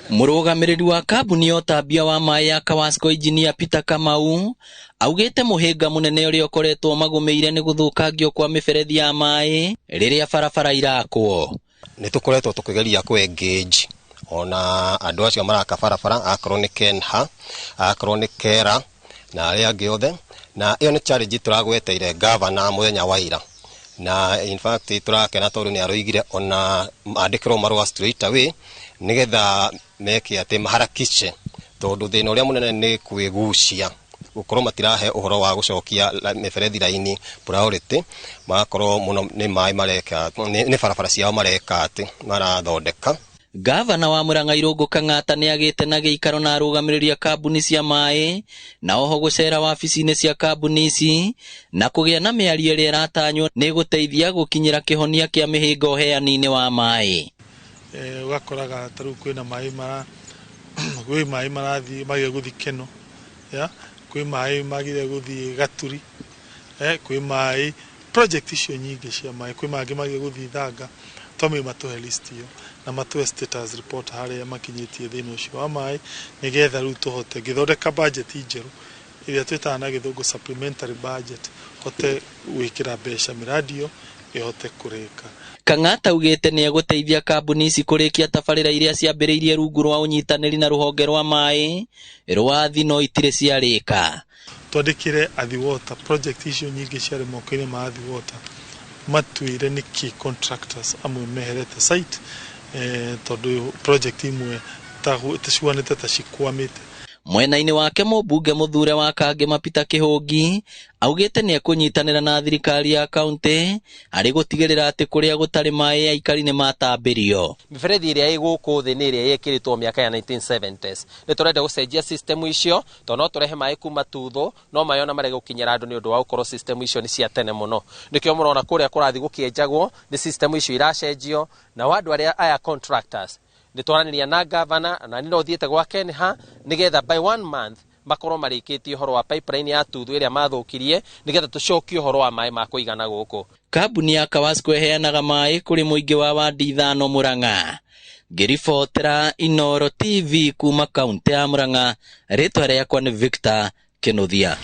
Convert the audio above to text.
Mũrũgamĩrĩri wa kambuni ya ũtambia wa maĩ ya Kawasco Engineer Peter Kamau augĩte mũhĩnga mũnene ũrĩa ũkoretwo magũmĩire nĩ gũthũkangio kwa mĩberethi ya maĩ rĩrĩa barabara irakwo. Nĩ tũkoretwo tũkĩgeria kũ engage ona andũ acio maraka barabara, akorwo nĩ Kenha, akorwo nĩ Kera na arĩa angĩ othe, na ĩyo nĩ challenge tũragweteire gavana mũthenya wa ira, na in fact tũrakena tondũ nĩ aroigire ona andĩkĩrwo marũa straight away nĩgetha meke atĩ maharakishe, tondũ thĩna ũrĩa mũnene nĩ kwĩgucia gũkorwo matirahe ũhoro wa gũcokia mĩberethi raini priority, magakorwo mũno nĩ maĩ mareka, nĩ barabara ciao mareka atĩ marathondeka. Gavana wa Murang'a Irũngũ Kang'ata nĩ agĩte na gĩikaro na arũgamĩrĩri a kambuni cia maĩ na oho gũcera wabici-inĩ cia kambuni ici na kũgĩa na mĩario ĩrĩa ĩratanywo nĩ gũteithia gũkinyĩra kĩhonia kĩa mĩhĩnga ũheani-inĩ wa maĩ. Ũgakoraga ta rĩu kwĩna maĩ mara kwĩ maĩ marathiĩ magire gũthiĩ Keno, ya kwĩ maĩ magire gũthiĩ Gaturi, kwĩ maĩ project icio nyingĩ cia maĩ, kwĩ mangĩ magire gũthiĩ Thanga. Twamwe matũhe list ĩyo na matũhe status report harĩa makinyĩtie thĩna ũcio wa maĩ, nĩgetha rĩu tũhote ngĩthondeka budget njerũ ĩrĩa twĩtaga na gĩthũngũ supplementary budget, hote gwĩkĩra mbeca mĩradi ĩyo ĩhote kũrĩka. Kang'ata augĩte nĩ egũteithia kambuni ici kũrĩkia tabarĩra iria ciambĩrĩirie rungu rwa ũnyitanĩri na rũhonge rwa maĩ rwa Athi no itirĩ ciarĩka. Twandĩkĩre Athi Water project icio nyingĩ ciarĩ moko-inĩ ma Athi Water, matwĩre nĩkĩ contractors amwe meherete site, tondũ project imwe ta cihuanĩte ta cikwamĩte. Mwena-inĩ wake mũmbunge mũthure wa Kangema Peter Kĩhũngi augĩte nĩ ekũnyitanĩra na thirikari ya kaunti harĩ gũtigĩrĩra atĩ kũrĩa gũtarĩ maĩ aikari nĩ matambĩrio. Mĩberethi ĩrĩa ĩ gũkũ thĩ nĩ ĩrĩa yekĩrĩtwo mĩaka ya 1970s. Nĩ tũrenda gũcenjia system icio tondũ no tũrehe maĩ kuma Tuthu no maĩ ona marege gũkinyĩra andũ nĩ ũndũ wa gũkorwo system icio nĩ cia tene mũno. Nĩkĩo mũrona kũrĩa kũrathiĩ gũkĩenjagwo nĩ system icio iracenjio, nao andũ arĩa aya contractors nĩ twaranĩria na gavana na nĩ no thiĩte gwa Kenha nĩgetha by 1 month makorwo marĩkĩtie ũhoro wa pipeline ya Tuthu ĩrĩa mathũkirie nĩgetha tũcokie ũhoro wa maĩ ma kũigana gũkũ. Kambuni ya Kawasco ĩheanaga maĩ kũrĩ mũingĩ wa wandi 5 Murang'a. Ngĩribotera Inooro TV kuma kaunti ya Murang'a, rĩtwa rĩakwa nĩ Victor Kinuthia.